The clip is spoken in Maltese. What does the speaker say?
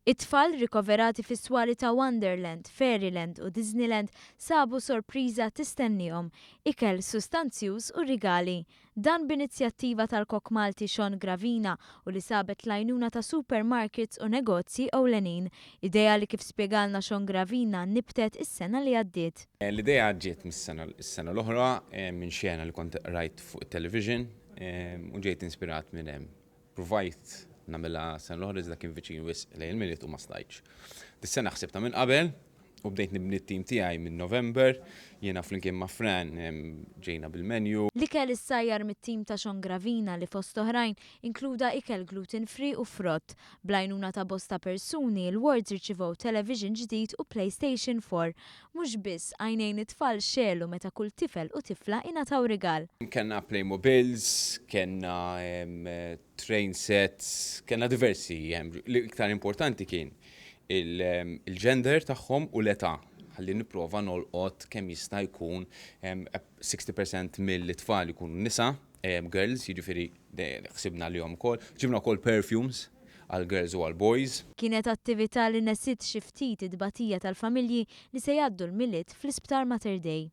It-tfal rikoverati fis-swali ta' Wonderland, Fairyland u Disneyland sabu sorpriża tistennihom, ikel sustanzjuż u rigali. Dan b'inizjattiva tal-kok Malti Sean Gravina u li sabet l-għajnuna ta' supermarkets u negozji ewlenin. Idea li kif spjegalna Sean Gravina nibtet is-sena li għaddiet. L-idea ġiet mis-sena s-sena l-oħra minn xena li kont rajt fuq it-television u ġejt inspirat minn hemm. Pruvajt nagħmilha sena l-oħra iżda kien viċin wisq lejn il-Milied u ma stajtx. Dis-sena ħsibtha minn qabel u bdejt nibni t-tim tiegħi minn November, jiena flimkien ma' Fran ġejna bil-menu. L-ikel issajjar mit-tim ta' Sean Gravina li fost oħrajn inkluda ikel gluten free u frott. Bl-għajnuna ta' bosta persuni, il-wards irċivew television ġdid u PlayStation 4. Mhux biss, għajnejn it-tfal xegħlu meta kull tifel u tifla ingħataw rigal. Kellna Playmobils, kellna train sets, kellna diversi. L-iktar importanti kien il-gender tagħhom u l-età ħalli nipprova nolqot kemm jista' jkun 60% mill-tfal ikunu nisa, girls, jiġifieri ħsibna lihom ukoll. Ġibna wkoll perfumes għal girls u għal boys. Kienet attività li nesiet xi ftit it-tbatija tal-familji li se jgħaddu l-Milied fl-Isptar Mater Dei.